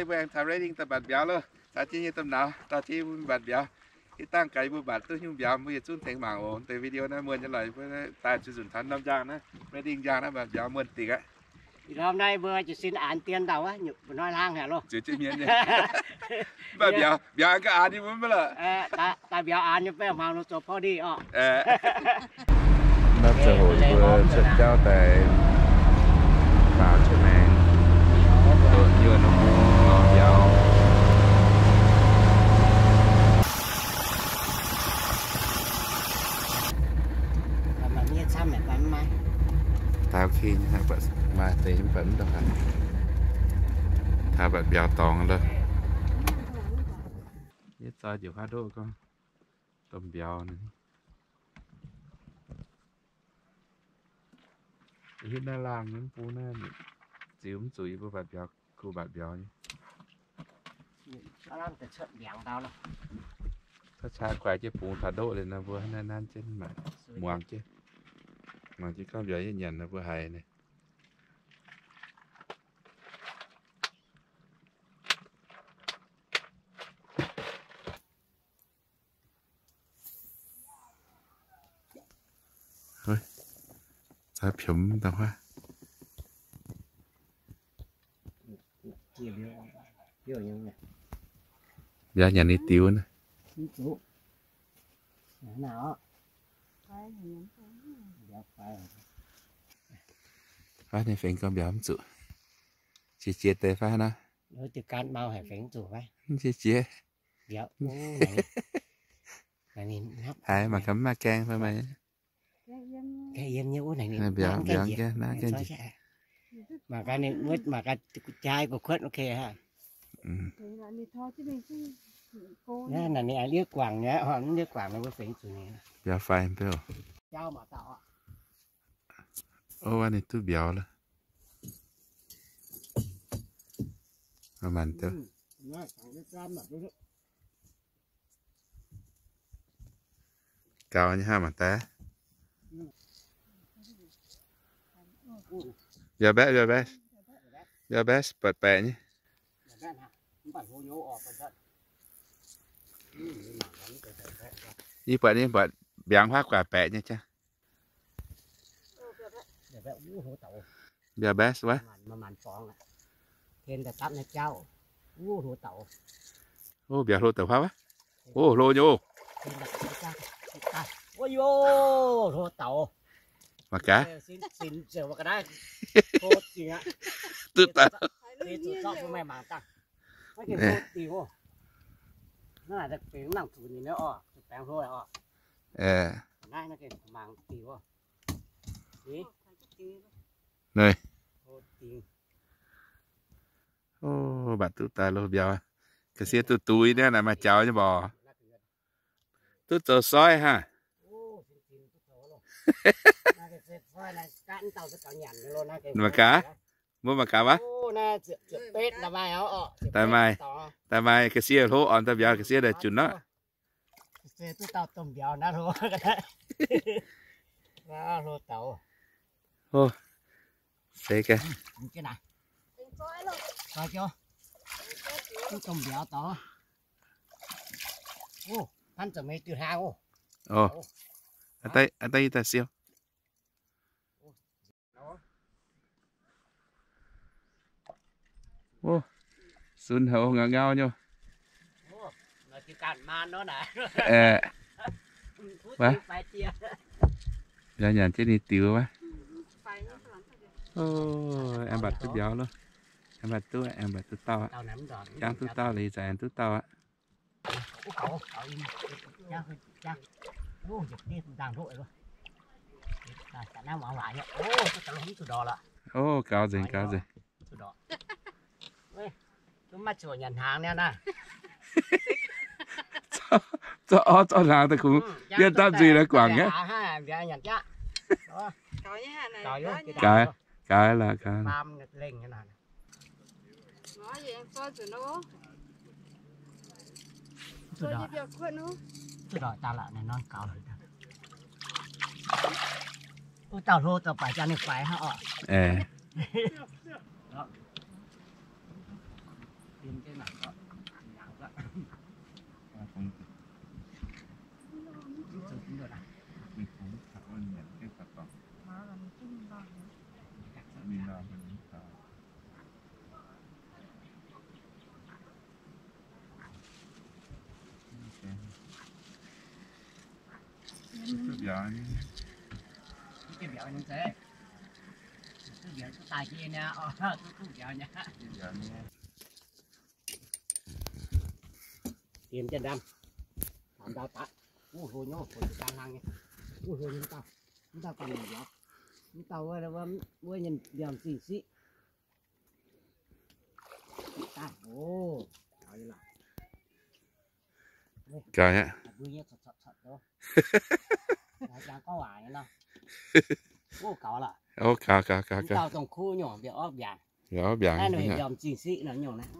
Mbuo aengx taux Redding daaih mbatc mbiauz loh. Caux jienv nyei domh nauz dorh jienv mbuo mbatc mbiauz. Ih dangh gaax mbuo mbatc duqv nyungc mbiauz, mbuo yietc zungv tengx mangc oc. Deix video naaiv muonh nyei lorqc, mbuo daaih zuqc nzunc taux norm njang naaiv, Redding njang naaiv mbatc mbiauz muonh dingc aqv. Ih norm naaiv mbuo jiez sin aanx dien ndau aqv, nyungc mbuo hnoi hlang haic loh. Ziouc jienv mienh nyei. Mbatc mbiauz, mbiauz aengx gauh aanx nyei mbuo mv baac lorqc. Aa, daaih mbiauz aanx nyei, baeqv hmuangx nor zoux พอดี orqc. Naaiv ziouc hoc mbuo cuotv jauv daaih faaux jienv maengx, nduoqc yuonh norm bung lorz mbiauz. Taux king maaih deix mv baac mv ndongc haaix. Taux mbatc mbiauz dorngx loh. Yie zoi njiec huaav ndoqv gorngv domh mbiauz naaiv. Hitv naaiv laangh nyei mv bung naaiv, ziux mv zuqc yie mbuo mbatc mbiauz, kuh mbatc mbiauz nyei. Cuotv qaqv kuaix jienv bungx taux ndoqv liuz nor, mbuo hnangv naaiv nanv jienv maaic, muangx jienv, muangx jienv gorngv mbiauz nyei nyanc nor mbuo haiz naaic. Zaaix piomx da'huaav. Mbiauz nyanc ninh diux naaiv. Faav ninh fengx gorngv mbiauz mv zuqc. Qiex jiez deix faav naaiv. Mv qiex jiez. Haiz mangc gaax mv maaih gaeng fai maaih. Mbiauz, mbiauz, mangc gaax ninh mv maaih jai gu'kuotv, ok. Naaiv ninh aengx liev guangc nyei, mv liev guangc nor mbuo fengx zuqc ninh. Mbiauz fai mbiauz. Ov, ninh duqv mbiauz loh. Maanc duqv. Gaux nyei hnangv mangc daaih. Mbiauz mbaeqv, mbiauz mbaeqv, mbiauz mbaeqv buatc baeqc nyei. Yie buatc nyei, buatc mbiaangx huaav guaax baeqc nyei jangv. Mbiauz mbaeqv wuov. Ov, mbiauz hlo deix huaav wuov. Ov, hlo nyei ov. Mangc gaax. Duqv daaih. Naaiv. Ov, mbatc duqv daaih loh mbiauz. Ga'sie duqv duix naaiv naaic maaih jaux nyei mborqc. Duqv zoux soiv hnangv. Mangc gaax. Mbuo mangc gaax wuov. Daaih maaih, daaih maaih ga'sie hlo orn daaih mbiauz ga'sie daaih junc nor. Ov, seix gaax. Ov, aa deix yie daaih siou. Ov, sunx haic ov, ngau ngau nyei. Aeqv, wuov, mbiauz nyanc jienv ninh diux wuov. Ov, aengx mbatc duqv mbiauz loh. Aengx mbatc duqv, aengx mbatc duqv dauh aqv. Jangv duqv dauh liuz, ih zanc aengx duqv dauh aqv. Ov, gaux nzengc, gaux nzengc. Zorqv orv zorqv hnaangx daaih kungx yiem dapv nzuih la'guangc aqv. Gaux, gaux lorqc, gaux. Duqv dauh hlo zoux baaix jaa ninh faix hnangv orqc. Dien jien ndam, taux ndau daqv. Wuov hlo nyei, hlo jiex daan hlang nyei. Wuov hlo nyei mv dauh, mv dauh ganh mbiauz. Mv dauh wuov, wuov nyei mbiauz zingh siqv. Daaih, o, gaux nyei lorqc. Gaux nyei. O, gaux, gaux, gaux, gaux. Mv dauh dongh kuv nyungc mbiauz orv mbiaangc. Mbiauz orv mbiaangc. Naaiv ninh mbiauz zingh siqv nor nyungc naaiv.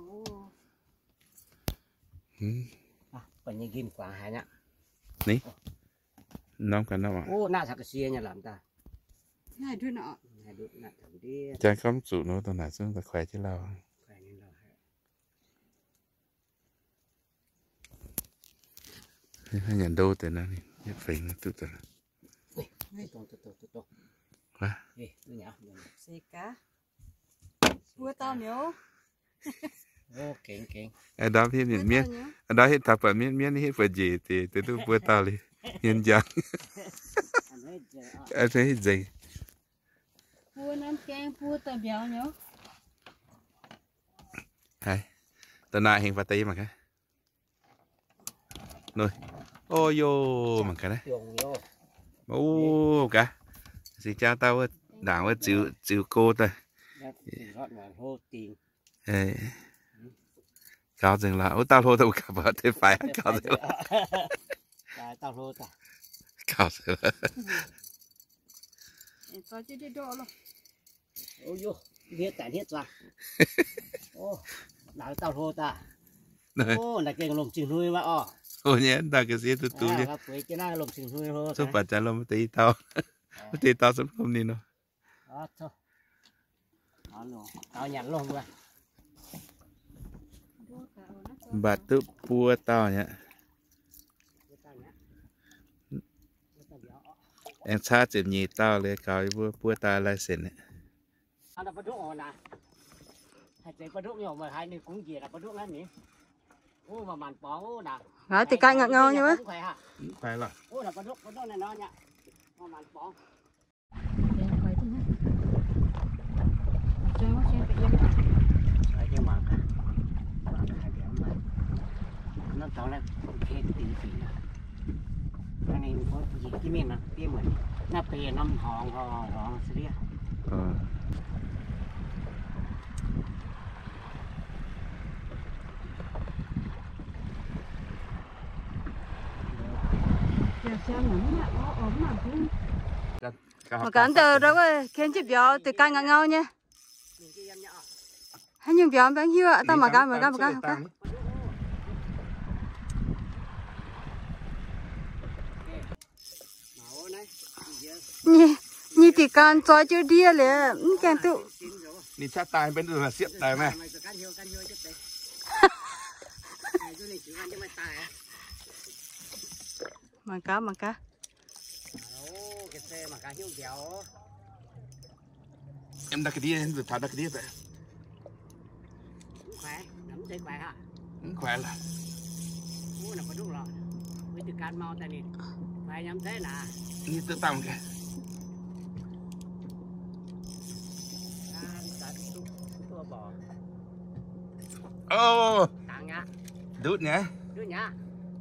Baac nyei nqimh guangc haic nyei. Ni? Norm ganh norm aqv. Naaiv caux ga'sie nyei lamh daaih. Jang gorngv zuqc nor dongh naaic zungv daaih kuaix jienv lauh. Nyanc ndou deix naaiv, yietv fengx duqv deix. Buo dauh mi'aqv. Ndau hitv mienv mienv, ndau hitv taux buatc mienv mienv, hitv buatc njiec deix, deix duqv buo dauh liuz, mienh njang. Nzengc. Buo norm gaeng buo dauh mbiauz nyei. Haiz, da'naaiv hengx faaux deix mangc gaax. Nor, o yo, mangc gaax naaiv. O, gaax. Se jaa dauh wuov ndaangc wuov ziux, ziux go daaih. Gaux nzengc lorqc. Wuov dauh hlo daaih mbuo gaax mbuo deix faix gaux nzengc lorqc. Gaux nzengc lorqc. Hniev daaih hniev zuangx. Naaic dauh hlo daaih. Naaiv gengh lomh zingh hnui maiv orqc. Hlo nyei, daaih ga'sie duqv duqv nyei. Zuqc baac jaax lomh deix i dauh. Deix i dauh zungv lomh ninh nor. Mbatc duqv buo dauh nyei. Aengx caav ziepc nyeic dauh liuz gaux yie mbuo buo dauh license. Naaiv deix gaaih ngau ngau nyei wuov. Mangc gaax, ndau wuov ken jienv mbiauz deix ganh ngau ngau nyei. Haaix nyungc mbiauz mv hiuv, dauh mangc gaax, mangc gaax, mangc gaax. Nyic diqc gan zoi jienv ndiev liuz mv gaengh duqv. Ninh caqv daaih benx siepv daaih maah. Mangc gaax, mangc gaax. Em ndau ga'ndiev, taux ndau ga'ndiev daaih. Mv kuaix lorqc. Ninh duqv dangh gaax. O, ndutv nyei.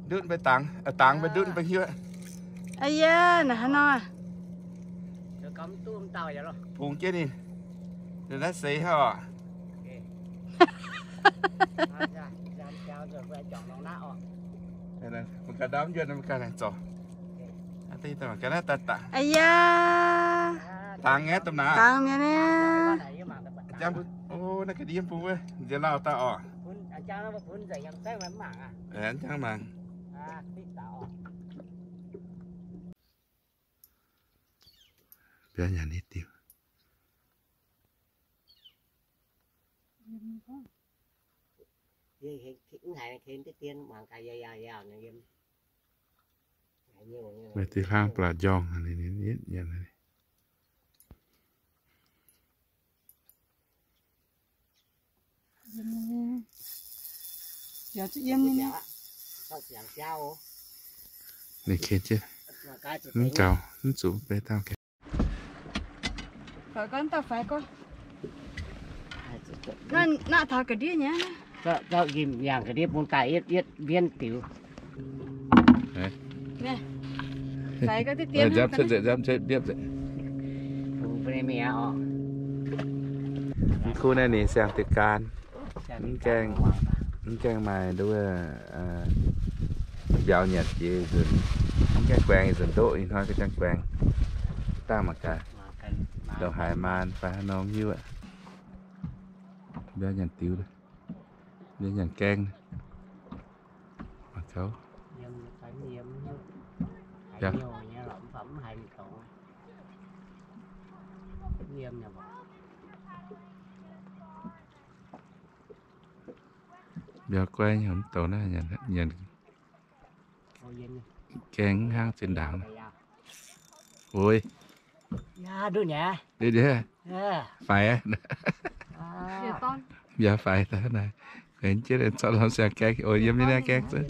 Ndutv mbuo dangx, dangx mbuo ndutv mbuo hiuv. Aa yie, naaiv haaix nor? Bungx jienv ninh. Naaiv seix haic. Mangc gaax ndau mv njunh mangc gaax naaic zoux. Aa yie, dangx nyei domh naaic. Dangx mi'aqv naaiv. Naaiv ga'ndiev bung wuov, nziex lauh daaih orqc. Jangv mangc. Biaux nyanc nyei diuh. Meih dih hlaang blatc njorngh. Ninh ken jienv, mv gaux, mv zuqc beiv dauh gengh. Faix gorngv, dauh faix gorngv. Naaiv, naaiv taux ga'ndiev nyei. Yangh ga'ndiev bung daaih yietv yietv mbienv diuc. Faix gorngv diqv dien. Mv kuv naaiv ninh siang diuh gaan. Mv gaengh, mv gaengh maaih nduov, mbiauz nyanc jiex nzunc, mv gaengh guaengx nzunc ndoqv, ih hnoi ga'jangv guaengx. Dangh mangc gaax, ndongc haaix maan fai haaix norm hiuv aqv. Mbiauz nyanc diuh, mbiauz nyanc gaeng. Mangc gaax. Mbiauz guai nyei mv douc naaiv, nyanc gaeng hnangv zinh ndaangc. Oi. Faix. Mbiauz faix daaih naaic. Nqenx jienv zorqv lorz siang gaeng. Oi, yiem nyei naaiv gaeng zuqc.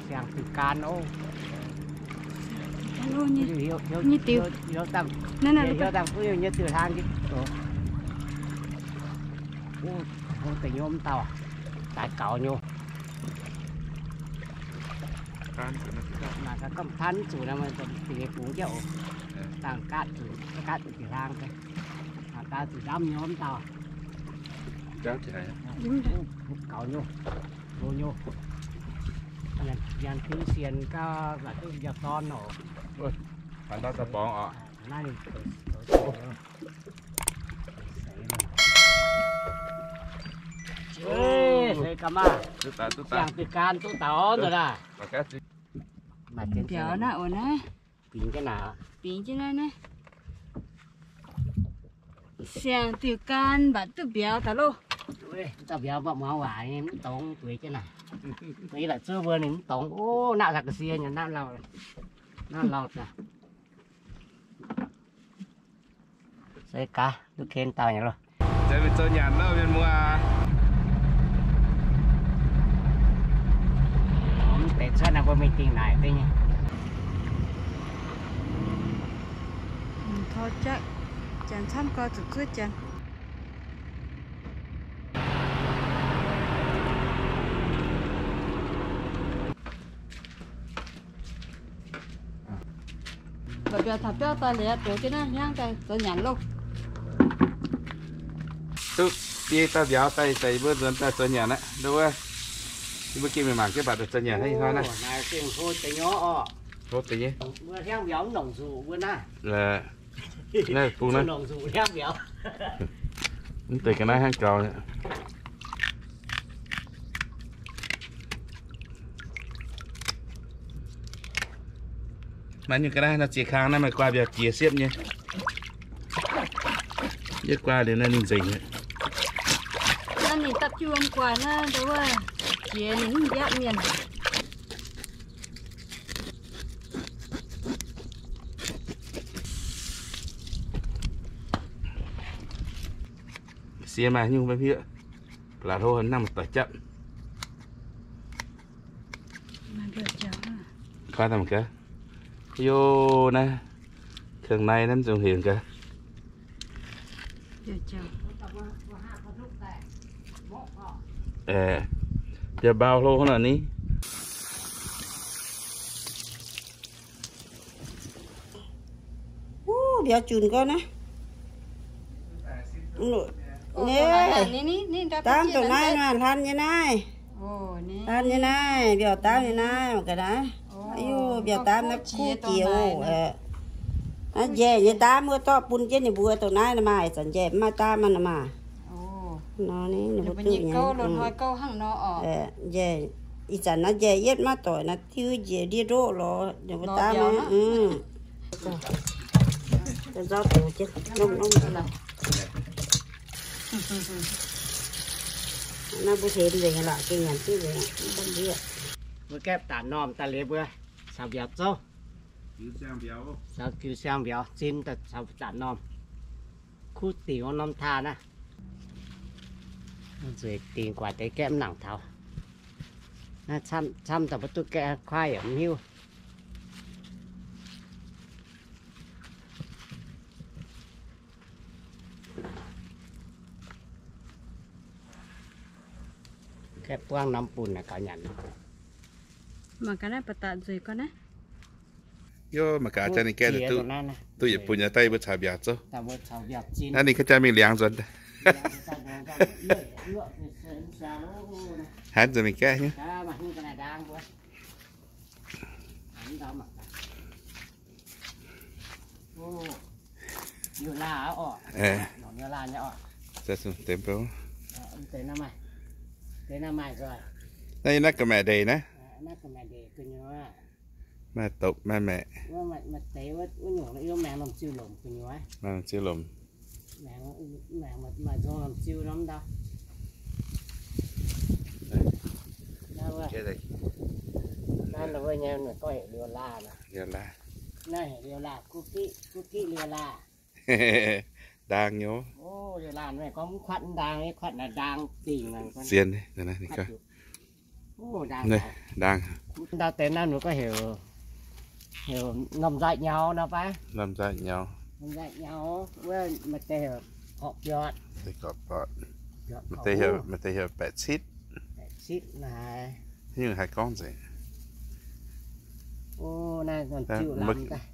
Siang diuh gaan ov. Nyei diuh. Naaiv, naaiv, da'nyeic mv dauh daaih gaux nyei. Mangc gaax, gamh tan zuqc naaiv, da'nyeic bungx jienv oc. Dangh gaatv zuqc, gaatv zuqc diuh hlang, mangc gaax zuqc ndamv nyei mv dauh. Gaux nyei, loz nyei. Nyanc diuh sienx gau, mv baac duqv mbiauz dorn oc. Naaiv ninh seix ga'maah, siang diuh gaan duqv taux nor laah. Mbiauz naaiv oc naaiv. Bingx jienv naaiv, bingx jienv naaiv naaiv. Siang diuh gaan mv baac duqv mbiauz daaih loh. Dauh mbiauz mbuo muangx waac nyei mv dongz, bueix jienv naaic. Bueix laaic zuov mbuo ninh mv dongz. Ov, naaiv ga'sie nyei, naaiv lauh, naaiv lauh daaih. Seix gaax, duqv ken dauh nyei loh. Mv deix cuotv naaiv mbuo mingh dingh naaic deix nyei. Tor jatv, janx camv gau zuqc zuov janx. Mbiauz taux biauv daaih liuz, dox jienv naaiv hnyangx daaih zoux nyanc loh. Duqv biei dauh mbiauz daaih, daaih yie mbuo nzuonx daaih zoux nyanc aqv. Nduov wuov, yie mbuo gengh mingh mangc jienv mv baac daaih zoux nyanc hnangv ih hnoi naaiv. Hlo deix nyei. Naaiv bung naaiv. Mv deix ga'naaiv hnangv gaux. Maaih nyungc ga'naaiv nor ziex kang naaiv maaih guaa mbiauz jiex siepv nyei. Yietv guaa liuz naaiv ninh nzengc. Naaiv ninh dapv jienv wuom guaax naaiv, nduov wuov, jiex ninh mv mbiapv mienh. Sie maaih nyungc maiv hmieqv, la'hlo hnangv doic japv. Koi daaih gaax. Yo, naaiv, ข้างใน naaiv zungv heuc gaax. Biauv-mbau hlo nor ni. Mbiauz junc gorngv naaiv. Naaiv, daamv dongh naaiv maah, hlan nyei naaiv. Hlan nyei naaiv, mbiauz daamv nyei naaiv, mangc gaax naaiv. Aiyo, mbiauz daamv naaiv kuv jiex oc. Naaiv njaih nyei daamv wuov, dorh bun jienv ninh mbuo dongh naaiv nor maah, ih zanc njaih mv maaih daamv nor maah. Nor ninh mbuo duqv nyei. Njaih, ih zanc naaiv njaih yietv maiv doic naaiv, diuv njiec ndiev ndoqv lorz ninh mbuo daamv naaiv. Nzauh dox jienv, nomv nomv. Naaiv mbuo hemx nzengc lorqc, gengh nyanc duqv nzengc. Mbuo gaeqv daanc normh daaih liuz mbuo caux mbiauz zouv, caux jiu siang mbiauz zin daaih caux daanc normh. Kuv dingc wuov norm taa naaiv. Nzueic dingc guatc deix gaeqv mv nangc taux. Naaiv camv camv daaih mbuo duqv gaeqv kuaaiv yaac mv hiuv. Gaeqv buangv norm bun naaic gaux nyanc. Mangc gaax naaiv baac daaih nzueic gorn naaiv. Yo, mangc gaax jaax ninh gaeqv duqv, duqv yietc bun nyei daaih mbuo caux mbiauz zouv. Naaiv ninh kaav jaax mingh liangx nzuonx. Haaix nzuonx mingh gaeqv nyei. Naaiv yie naaiv ga'maeqc ndeic naaiv. Maaih dopc maaih maeqc. Maaih ziu lomc. Liuz laah, kuv fiqv liuz laah. Ndaang nyei. Liuz laah gorngv mv kuatv ndaang, kuatv naaic ndaang dingc. Zien, ndaang. Ndau deix naaiv ninh gorngv heuc, heuc normh nzaaih nyaux nor fai? Normh nzaaih nyaux. Normh nzaaih nyaux, wuov maaih deix heuc korqv-biotc. Maaih deix heuc baeqc citv. Baeqc citv naaic. Haaix gorngv nzengc.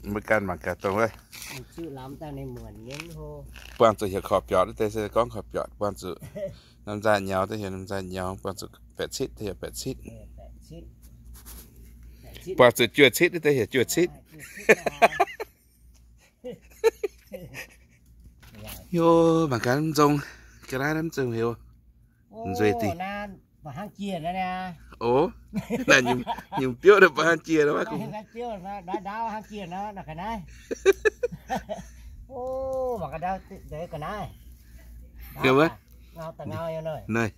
Mbuo ganh mangc gaax dongh wuov. Buangh zuqc heuc korqv-biotc deix se gorngv korqv-biotc, buangh zuqc normh nzaaih nyaux deix heuc normh nzaaih nyaux, buangh zuqc baeqc citv deix heuc baeqc citv. Buangh zuqc juoz citv deix heuc juoz citv. Yo, mangc gaax mv nzong, ga'naaiv mv nzong heuc. Nzueic dingc. Oc, naaiv nyungc biouv naaiv ba'hnangv jiex nor. Naaiv,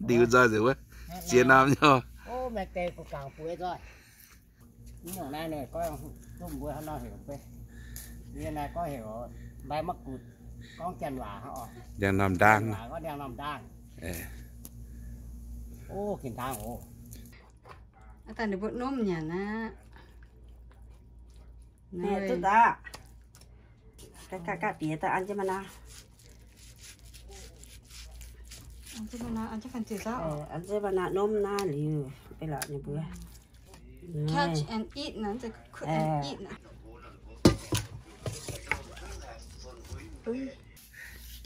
ndiux nzoih nzengc wuov. Ziex norm nor. Ndiangx-normh ndaang. Aa, ninh mbuo nomv nyanc aqv. Duqv daaih. Gaav gaav bieqc daaih an jienv maaih naaiv. An jienv maaih naaiv, nomv naaiv liuz, beiv lorqc ninh mbuo. Catch and eat naaiv, cook and eat naaiv.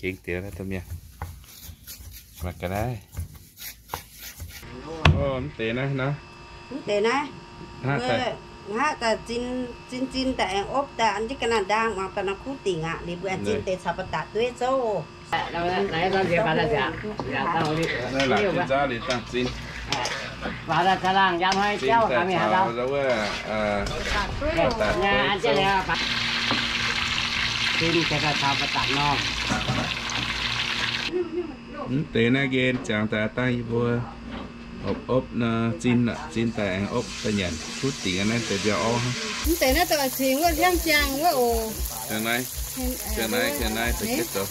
Gengh diex naaiv domh mienh. Mangc ga'naaiv. Mv deix naaiv nor. Mv deix naaiv. Hnangv daaih zin zin daaih aengx opv daaih an jienv ga'naaiv ndaang, mangc daaih nor kuv dingc aqv. Liuz mbuo aengx zin deix caux ba'datc dueiv zouv. Naaiv laatc jienv nzauv liuz dangh zin. Zin daaih caux wuov, ba'datc dueiv zouv. Mv deix naaiv nqen ziangx daaih dangh yie mbuo opv opv nor, zin, zin daaih aengx opv daaih nyanc kuv dingc naaiv deix mbiauh orv. Mv deix naaiv daaih cingx wuov hliangv ziangh wuov oc. Ziangh naaiv, ziangh naaiv, ziangh naaiv daaih jienv zoux.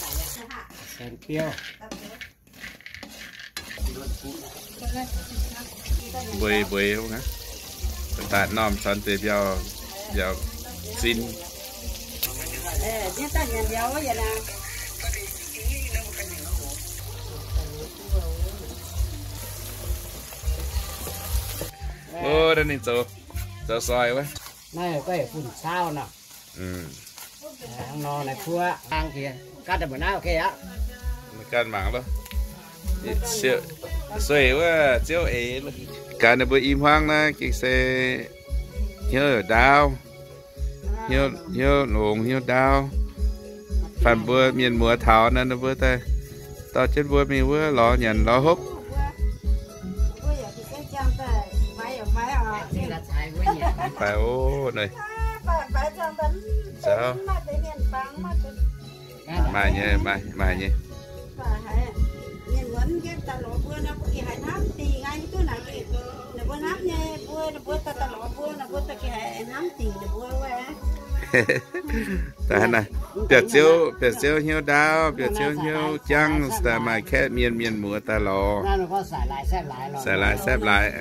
Mbueiz mbueiz aqv. Daaih normh caux deix mbiauh, mbiauh zin. Ov, naaiv ninh zoux, zoux soi wuov. Naaiv gorngv heuc fun-cauv nor. Hnangv nor naaiv kuv aqv, ganh mbuo naaiv ok aqv. Ganh mangc loh. Sueih wuov ziouv eix. Gaax ninh mbuo i hmuangv naaiv gengh se hnyouv ndaauv, hnyouv longx hnyouv ndaauv. Fanh mbuo mienh muoz taux naaiv ninh mbuo daaih dorh jienv mbuo mingh wuov lorz nyanc lorz hopv. Mv baac o, maaih nyei, maaih nyei. Biauv-ziouv, biauv-ziouv hnyouv ndaauv, biauv-ziouv hnyouv jangv, daaih maaih kaeqv mienh, mienh muoz daaih lorz. Sai laaix saepv laaix.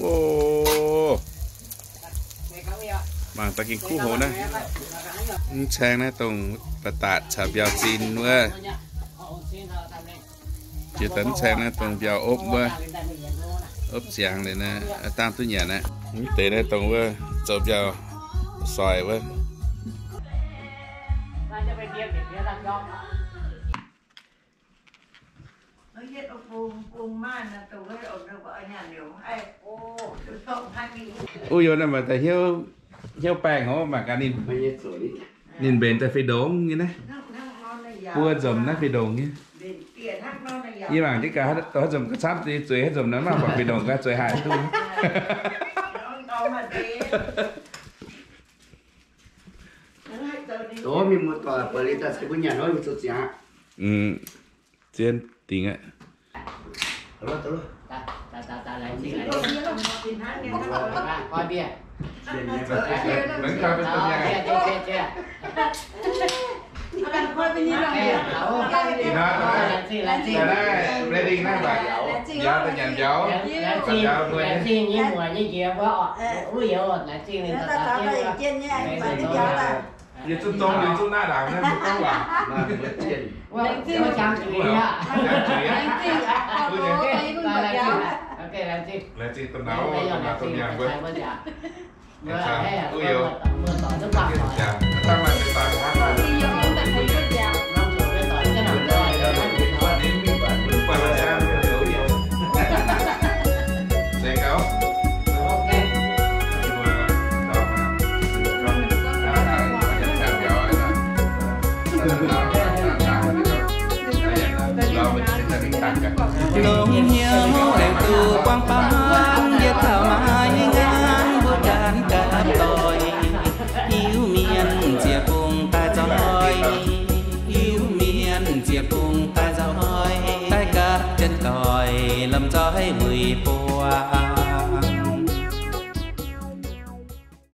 O, mangc daaih gengh kuv hoz naaiv. Mv caeng naaiv dongh ba'datc caux mbiauh zinh wuov. Jiex daaih mv caeng naaiv dongh mbiauh opv wuov. Opv ziangx liuz naaiv dangh duqv nyanc aqv. Mv deix naaiv dongh wuov zoux mbiauh soic wuov. Uv, youz naaiv maaih deix hnyouv, hnyouv baengh hov, mangc gaax ninh, ninh mbenc daaih fih ndongx nyei naaiv. Buo nzomc naaiv fih ndongx nyei. Yie mangc jienv gaax, haaix nzomc ga'camv zueiz, haaix nzomc naaiv mv baac fih ndongx gaax zueiz haic duqv. Zien dingc aqv. Yie zungv zong, yie zungv naaiv ndaangc naaiv mbuo gorngv waac. Laengz zingh domh nauz, domh nauz domh miangh mbuo. Uv youz. Longx hnyouv aengx duqv buangv buangv, yietc taux maiv nqaang mbuo ganh gapv doic. Iu-Mienh ziec bung daaih nzoih, Iu-Mienh ziec bung daaih nzoih, daaih gapv jienv doic lomh nzoih mueiz buoz.